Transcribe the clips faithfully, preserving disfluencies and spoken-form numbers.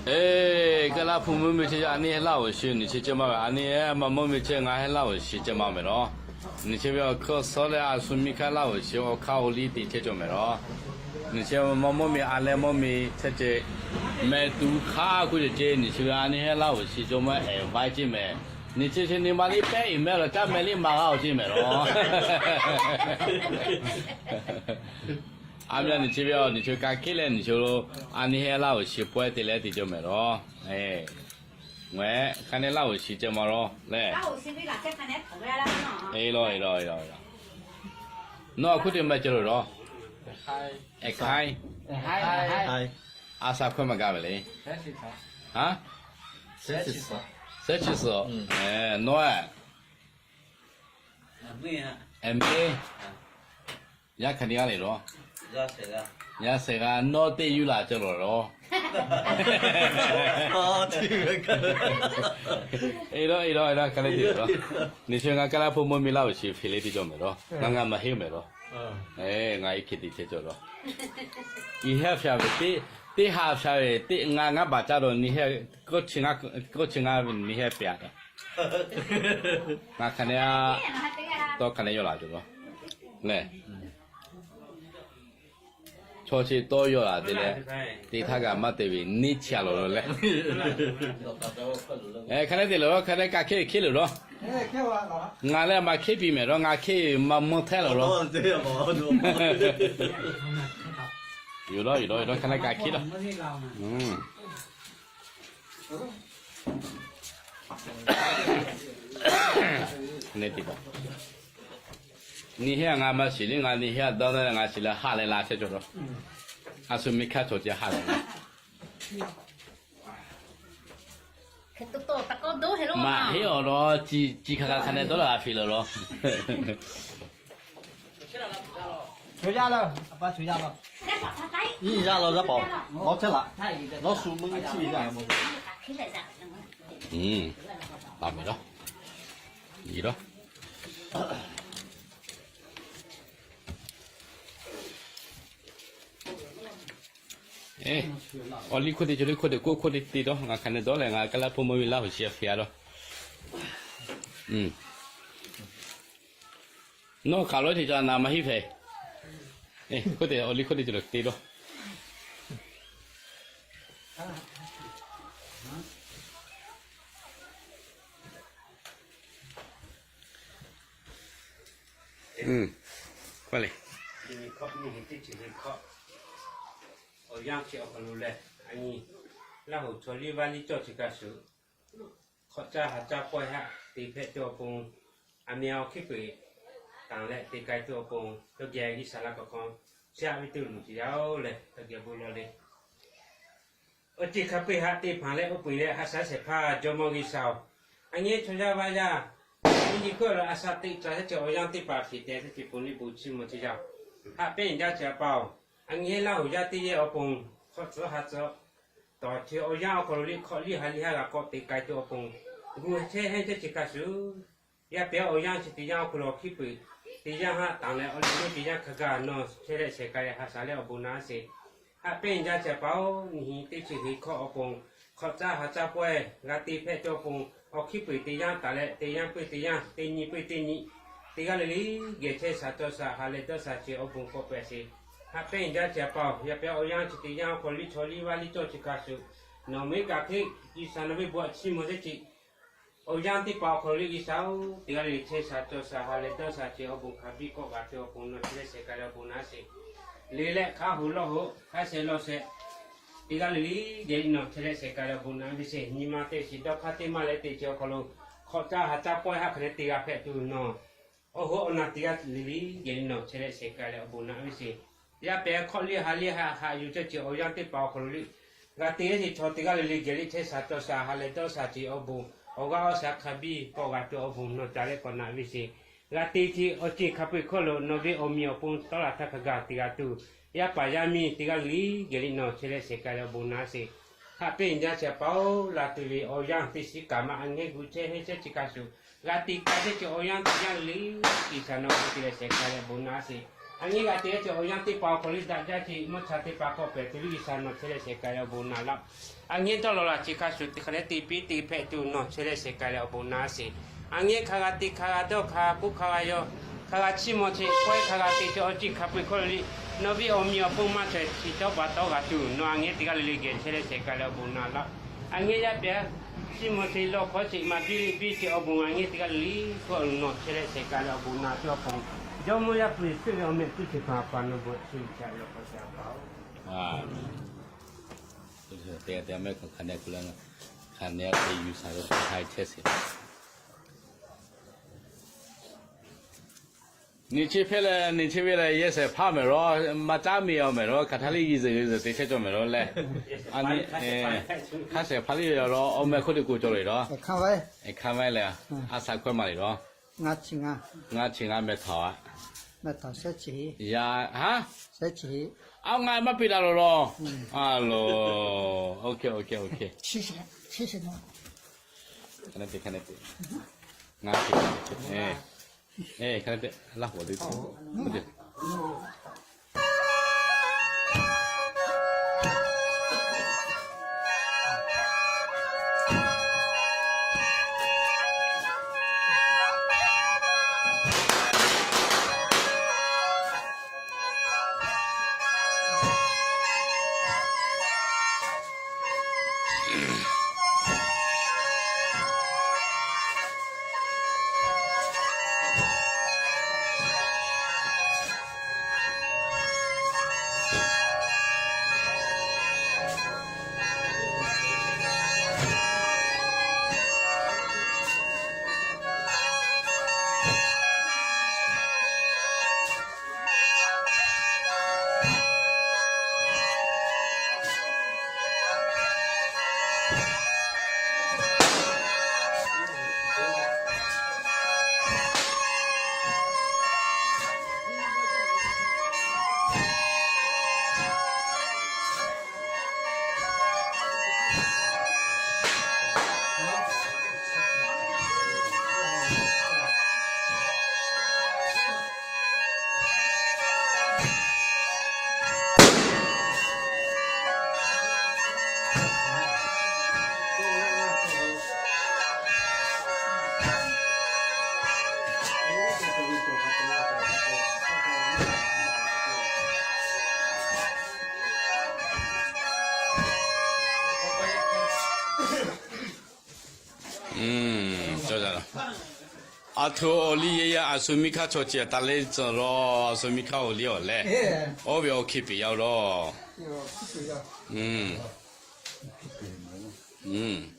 哎，个拉普姆米切阿尼拉我西，你切这嘛阿尼哎，妈妈米切俺还拉我西这嘛没咯。你切不要可说了啊，苏米开拉我西，我靠里地切就没咯。你切妈妈米阿来妈咪切切，没都卡过的这，你切阿尼还拉我西就没哎，外地没。你切切你妈里背没了，家没里马好进没咯。阿米你切不要，你切干开了，你就阿尼还拉我西，不会得来地就没咯。哎。 喂，看你老是这么咯，来。老是你那这看你头来了喏。哎咯，哎咯，哎咯，哎咯。那快点买这了咯。哎，开。哎，嗨，嗨。嗨。阿啥快嘛干不嘞？三十三。啊？三十三。三十三。嗯。哎，那哎。没啊。哎，没。 ရခဏရလေတော့ ရဆယ်က ရဆယ်က နော်တေယူလာကျတော့တော့ အော်ဒီက အဲ့တော့အဲ့တော့အဲ့တော့ခလေးတေတော့ နေချင်ငါကလာဖို့မွေးမီလာလို့ရှိဖေးလေးတေကြောင့်မယ်တော့ ငါငါမဟေးမယ်တော့ အဲငါအိမ်ခေတ်တေချေကြောတော့ အီဟဲဖျားပဲတေတေဟာဖျားပဲတေငါငါဘာကြတော့နေဟဲကိုချင်ငါကိုချင်ငါနေဟဲပြတာ ငါခနဲ့တော့ခနဲ့ရောလာကျတော့ လဲချောချေတော့ရောလာတယ်လေတေထားကမတ်တယ်ပြီနေချလို့လဲအဲခနဲ့တေလို့ခနဲ့ကခေခေလို့တော့ အဲခဲပါတော့ ငါလည်းမခေပြီမယ်တော့ငါခေမမထဲလို့တော့ ယူတော့ယူတော့ယူတော့ခနဲ့ကခေတော့ မသိကောင်းဘူး อืม နေတိပါနေဟဲငါမရှိလေငါနေဟဲတော့ငါရှိလဲဟာလဲလာချက်ကျော်တော့အဆူမီခတ်ချော်ချေဟာလဲ ကတူတူတကောဒိုဟဲလိုမဟဲအော်တော့ជីជីခါခါခနဲ့တော့လာဖီလို့တော့ ချိုရလို့အပချိုရလို့ အင်းရလို့တော့ပေါ့တော့ချက်လာတော့ဆူမင်းချီရမို့ อืมပါမယ်တော့ဒီတော့ အဲအော်လီခိုတေချိုလီခိုတေကိုခိုတေတေတော့ငါခနဲ့တော့လဲငါကလပ်ဖို့မွေးလာဟိုရှိဖျားတော့อืมနော်ခါလို့တေချာနာမဟိဖဲအဲခိုတေအော်လီခိုတေချိုလီတေတော့ อืมว่าเลย ဒီနေ့ခပ်နေဟိုတိတ်ချင်ခပ်အော်ရမ်းချေအကလူလဲအင်းလာဟိုချော်လီဝါလီကြော့ချေကဆူခေါ်ကြဟာကြပွဲဟတေဖက်ကြောပုံအမြောက်ခိပေတန်လက်တေကိုက်ကြောပုံတကယ်ကြီးဆလာကခွန်ဆရာဝိတုလူကြီးရောက်လဲတကယ်ဘူးလို့လေ အတိခပိဟတေဖန်လဲဥပ္ပေလဲဟဆာစေဖာဂျောမောဂီဆာအငေးထွန်ရပါရဒီဒီကောလအစာတိတ်ချာတဲ့အော်ရန်တိပါဖြစ်တဲ့တိပုန်နိဘူချီမတိယဟပင်းကြချာပေါအငေးလာဟူရတည်ရဲ့အပုံခေါ်သောဟသောတော်ထေအော်ရန်အခေါ်လေးခေါ်လေးဟာလေးဟာကကောတေကိုက်တဲ့အပုံဂူထဲဟဲတဲ့ချေကဆူ ရပဲအီယံချေတယံအခိၣ်လီၤခံပှ့ၤတယံဟးတၢ်လဲၤအီၤလၢတယံခဂၤနီၤ ဆဲလဲၣ်ဆဲးကၤလဲၣ်ဟးစးလၢအဘူးနၤစ့ၢ် ဟးပဲၢ်ညါဆဲးပၤအိၣ် နဟံၣ်တ့ဆံးဟ့ၣ်ခီအီၤပူၤ ခီၣ်စါဟးစါပှဲၤ ဂၤတ့ဖဲကၠီပူၤ အီၤခံပှ့ၤတယံတၢ်လဲၤ တယံပှ့ၤတယံ တနံၤပှ့ၤတနံၤ တဂၤလၢာ်လံ ဂဲၤဆဲးစးတီစး ဟးလဲၤဒီစးဆံးအီၤပူၤကိးပှဲၤစ့ၢ် ဟးပဲၢ်ညါဆဲးပၤ ယပၢ်အီယံချေတယံအခိၣ်လံဆီလံဝါလံကၠီဆံးခါဆူၣ် နီၢ်မ့ၢ်ကးဖ့ ယစးနီၢ်မ့ၢ်ဘှီဆံမိၢ်သ့ၣ်ဆံး အီယံတ့ပၤအခိၣ်လံအံၤစးအိၣ် တဂၤလၢာ်ဆဲးစးတီစး ဟးလဲၤဒီစးဆံးအီၤပူၤခးဘံၣ်ကိးဂၤဖဲအီၤပူၤနီၤ ဆဲးလဲၣ်ဆဲးကၤလၢအဘူးနၤစ့ၢ် လ့လဲၣ်ခးဟူးလီၢ်ဟူး ခးဆဲးလီၤဆဲး တဂၤလၢာ်လံ ဂဲၤလံနီၤ ဆဲးလဲၣ်ဆဲးကၤလၢအဘူးနၤဝံစ့ၢ် နံၤမါတ့ဆံး ဒီခါတ့မါလဲၤတ့ဆံးအခိၣ်လီၤ ခီၣ်စါဟးစါပှဲၤ ဟးခနဲတ့ဂၤဖဲအတုနီၤ အီၣ်ဟူးအီနၤတဂၤလၢာ်လံ ဂဲၤလံနီၤ ဆဲးလဲၣ်ဆဲးကၤလၢအဘူးနၤဝံစ့ၢ် ယပၢ်ခီၣ်လံဟးလံဟးဟးယူၤဆဲးဆံးအီယံတ့ပၤအခိၣ်လီၤလံ ဂၤတ့ဆံးထီၣ်တဂၤလၢာ်လံ ဂဲၤလံဆဲးစးတီစး ဟးလဲၤဒီစးဆံးအီၤပူၤ အီၣ်ဂၤအီစးခးဘံၣ်ကိးဂၤဖဲအီၤပူၤနီၤ တၢ်လဲၤကိးနၤဝံစ့ၢ် ဂၤတ့ဆံးအီၣ်က့ၤခးပှ့ၤခီၣ်လီၤ နီၢ်ဝ့အီၤမံၤအီၤပူၤတီလၢ်ထးခဂၤတဂၤတုၤ ယပၢ်ယါမံၤတဂၤလၢာ်လံ ဂဲၤလံနီၤ ဆဲးလဲၣ်ဆဲးကၤလၢအဘူးနၤစ့ၢ် ဟးပဲၢ်ညါဆဲးပၤအိၣ် လၢတုၤလံအီယံတ့ဆံးကၤမး အငဲၢ်ဂူာ်ဆဲးဟဲဆဲးဆံးခါဆူၣ် ဂၤတ့ကၤဆဲးဆံးအီယံတယံလၢာ်လံ အံၤစးနီၤ ဆဲးလဲၣ်ဆဲးကၤလၢအဘူးနၤစ့ၢ် Angin ga te che o yang te pa ko li da ja che mo cha te pa ko pe te li sa no che le se ka yo bu na la. Angin to lo la chi ka su te ka le ti pi ti pe tu no che le se ka le o bu na se. Angin ka ga ti ka ga do ka ku ka ga yo. Ka ga chi mo che ko ka ga ti che o chi ka pu ko li. No bi o mi o pu ma che chi to ba to ga tu. No angin ti ka li li ge che le se ka le o bu na la. Angin ya pe. Si mo si lo ko si ma biri bi si o bu angin ti ka li ko no che le se ka le o bu na cho ko. Jo mo ya pri si o me tu si pa pa no bo si cha lo ko sa pa. Ah. Te te me ko khane kula khane te yu sa lo hai che se. Ni chi phe le, ni chi phe le, ye se pha me ro, ma cha mi yo me ro, ka tha li yi ze yi ze te che cho me ro le. Ani, eh, ka se pha li yo ro, o me khu de ku cho le ro. E kha wai. E kha wai le, a sa kwe ma le ro. Nga chi nga. Nga chi nga me tha a. Me tha se chi. Ya, ha? Se chi. A nga ma pi da lo ro. A lo. Okay, okay, okay. Chi chi, chi chi no. Khane te, khane te. Nga chi, khane te. Eh. Eh, khane te, la ho de. Hmm, cho ja. A thu o li ye ya a su mi kha cho che ta le cho ro, a su mi kha o li o le. O bi o ki pi ya ro. Hmm. Hmm.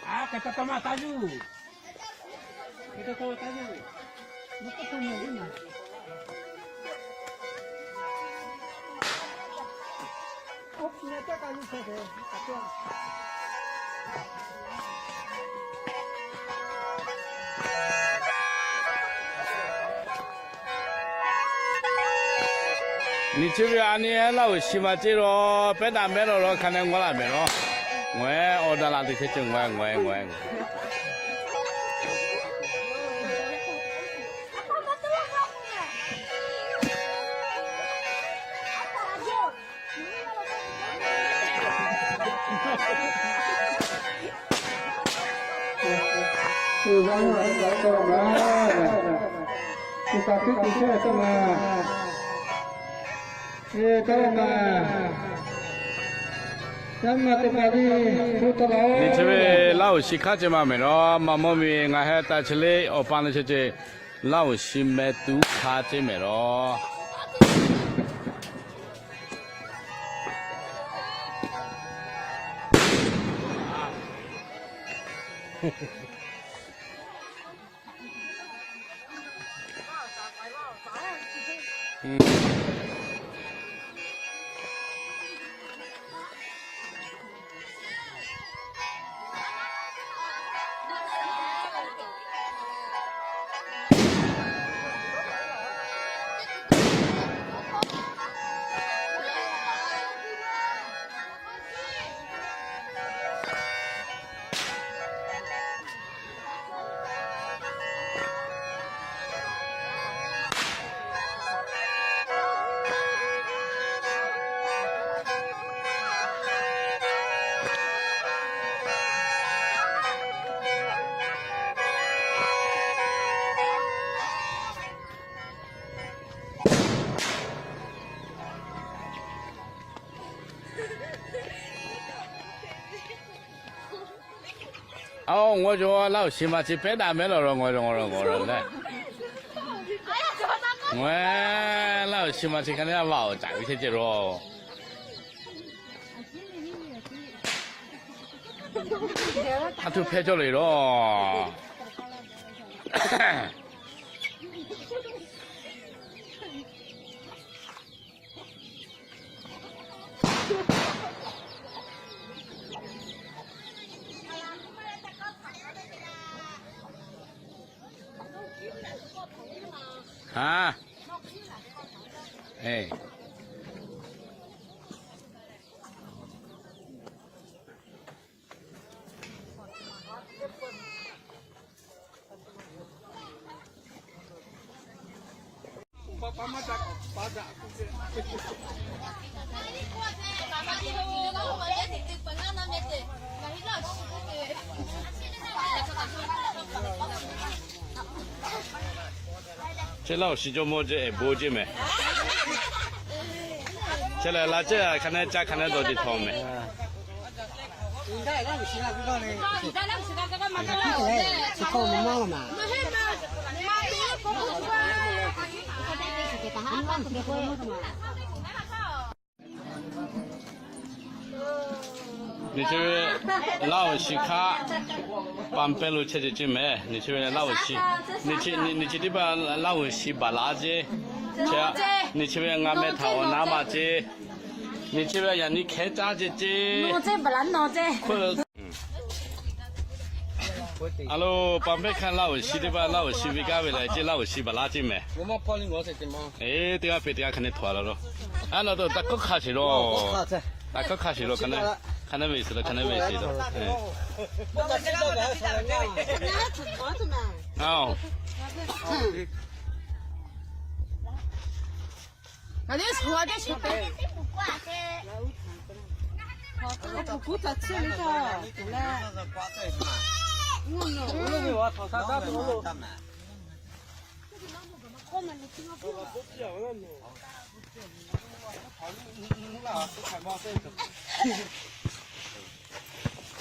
Ah, kata tama taju. Kata tama taju. Naka tama ina. Op, naka taju sa de. Apa? Ni chu bi ani la u shi ma chi ro, pe da me ro ro, ka ne ngwa la me ro. Ngwe, o da la ti che che ngwe, ngwe, ngwe, ngwe. Nichibe lau shikha che ma me ro, mamo mi nga he ta chile, o pa ne che che, lau shi me tu kha che me ro. Ao, ngo jo lau shi ma chi pe da me lo ro, ngo ro, ngo ro, ngo ro le. Ngo lau shi ma chi ka ne va o cha wi che che ro. A tu pe jo le ro. हाँ। ए। Che lau shi jo mo je, e, bo je me. Che la la che, kane cha kane do ji tho me. Nichibe lau shikha pampelu che che me, nichibe lau shi, nichi, ni, nichi tiba lau shi bala je, che, nichibe nga me tha o nama je, nichibe ya ni khe cha je je. No je bala no je. Alo, pampe khan lau shi tiba lau shi vika vela je lau shi bala je me. Wo ma poli ngo se te mo. Eh, tiga pe tiga khane thwa lo. Ano to ta ko kha shi lo. Ta ko kha shi lo khane. Khane ve shi lo, khane ve shi lo. Eh. Ao.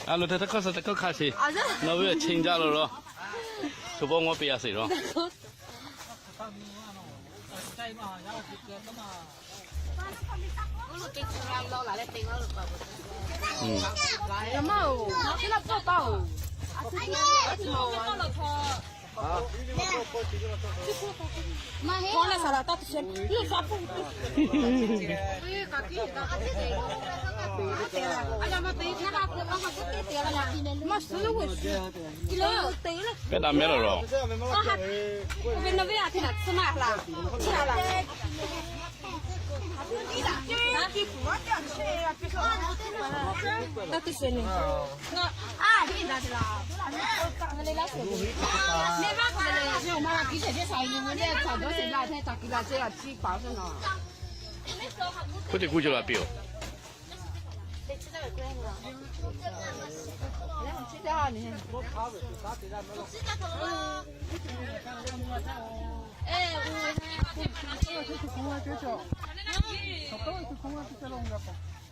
Alo, ta ta ko sa ta ko kha shi. No ve ching ja lo lo. Tu bo ngo pe ya shi lo. Pe da me lo lo. Ko te ku jo la pio.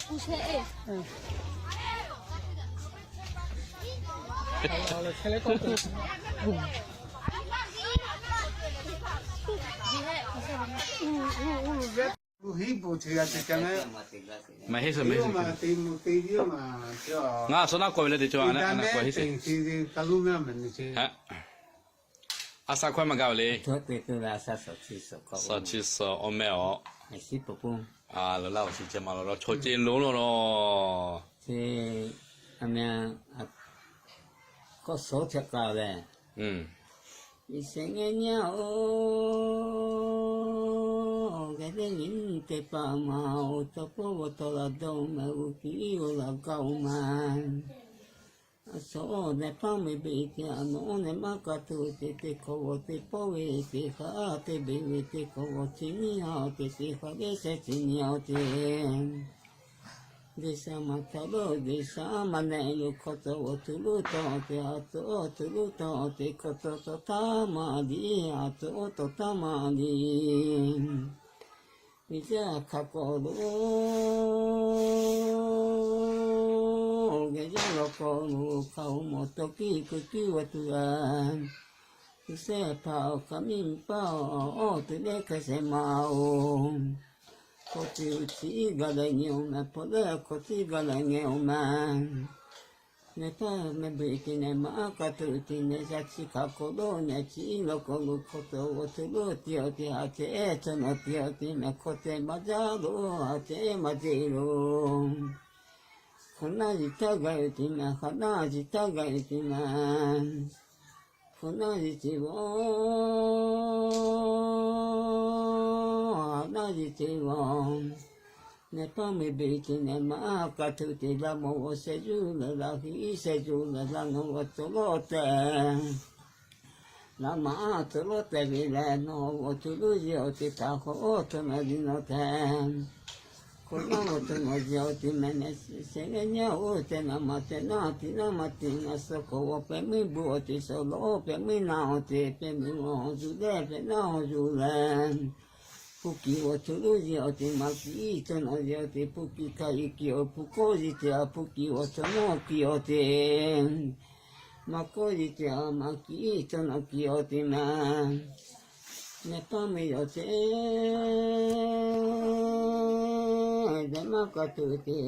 Lu hi bu chi ya chi chang e. Mai hei sa mai Yo sa. ma ti mu ti yo ma cho. Nga so na ko le de cho ana ana ko hei sa. Ting ting ting ka lu me ma ni chi. Ha. Asa ko ma ga le. Cho te tu la sa so chi so ko. Sa chi so o me o. Ai si pu pu. A lo la o si che ma lo lo cho che lo lo lo. Te a me a ko so che ka le. Mm. I se nge nya o. Ge de nin te pa ma o to po wo to la do me u ki o la ga o ma. So ne pa me be te a no ne ma ka tu te te ko wo te po we te ka te be we te ko wo chi ni ha te te ka ge se chi ni ha te. Desa ma ta lo desa ma ne lu ko to wo tu lu to te a to tu lu to te ko to to ta ma di a to to ta ma di. Ni ja ka ko lu ge ja lo ko lu ka u mo to ki ku ki wa tu a. Tu se pa o ka mi pa o o tu le ka se ma o. Ko ti u chi ga le ni u me po le ko ti ga le ni u me. Ne pa me bi ti ne ma ka tu ti ne ja chi ka ko lo ne chi lo ko lu ko to wo tu lo ti o ti ha te e to no ti o ti me ko te ma ja lo ha te e ma je lo. Ko na ji ta ga u ti me ha na ji ta ga u ti me. Ko na ji ti wo ha na ji ti wo. Ne pa me be ti ne ma ka tu ti la mo wo se ju le la hi se ju le la no wo to lo te. La ma to lo te vi le no wo tu lu ji o ti ta ko o to me di no te. Ko na wo to no ji o ti me ne se ne nya o te na ma te na ti na ma ti na so ko wo pe mi bu o ti so lo o pe mi na o ti pe mi wo ju le pe na o ju le. Pu ki wo tu lu ji o ti ma ki to no ji o ti pu ki ka i ki o pu ko ji ti a pu ki wo to no ki o ti. Ma ko ji ti a ma ki to no ki o ti ma. Ne pa me yo te de ma ka tu ti.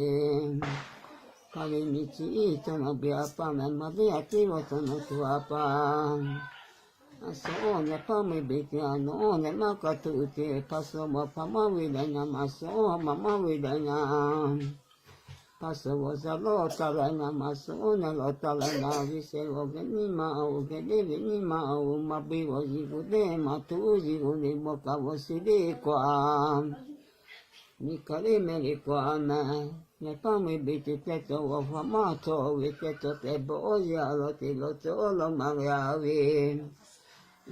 Ka le mi chi to no bi a pa me ma bi a ti wo to no tu a pa. A so ne pa me bi ti a no ne ma ka tu ti pa so ma pa ma wi le na ma so ma ma wi le na. Pa so wo sa lo ta le na ma so ne lo ta le na vi se wo ge ni ma o ge de vi ni ma o ma bi wo ji gu de ma tu ji gu ni mo ka wo si de kwa. Ni ka le me le kwa na. Ne pa me bi ti te to wo fa ma to wi te to te bo o ya lo ti lo to lo ma ya wi.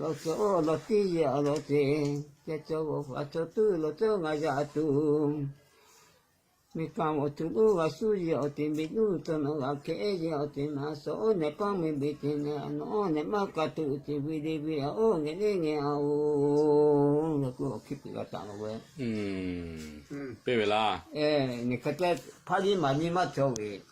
Lo to lo ti ya lo ti. Te to wo fa to tu lo to nga ya tu. Mi ka wo tu lu wa su ji o ti mi lu to no wa ke ji o ti ma so o ne pa mi bi ti ne a no o ne ma ka tu ti wi di wi a o nge ne nge a o. Lo ku o ki pi ga ta lo we. Mm. Pe ve la. Eh, ni ka te pa di ma ni ma cho wi.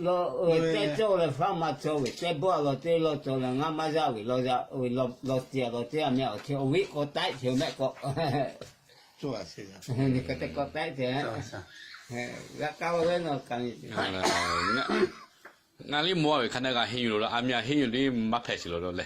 Lo o te cho le fa ma cho wi. Te bo lo te lo cho le nga ma ja wi lo ja wi lo lo ti lo ti a me o ti o wi ko tai ti me ko. Cho a se ya. Ni ka te ko tai ti. Cho a sa. Eh, ga ka lo we no ka ni. Nga nga li mo ve ka na ga hin yu lo a mya hin yu li ma phe si lo lo le.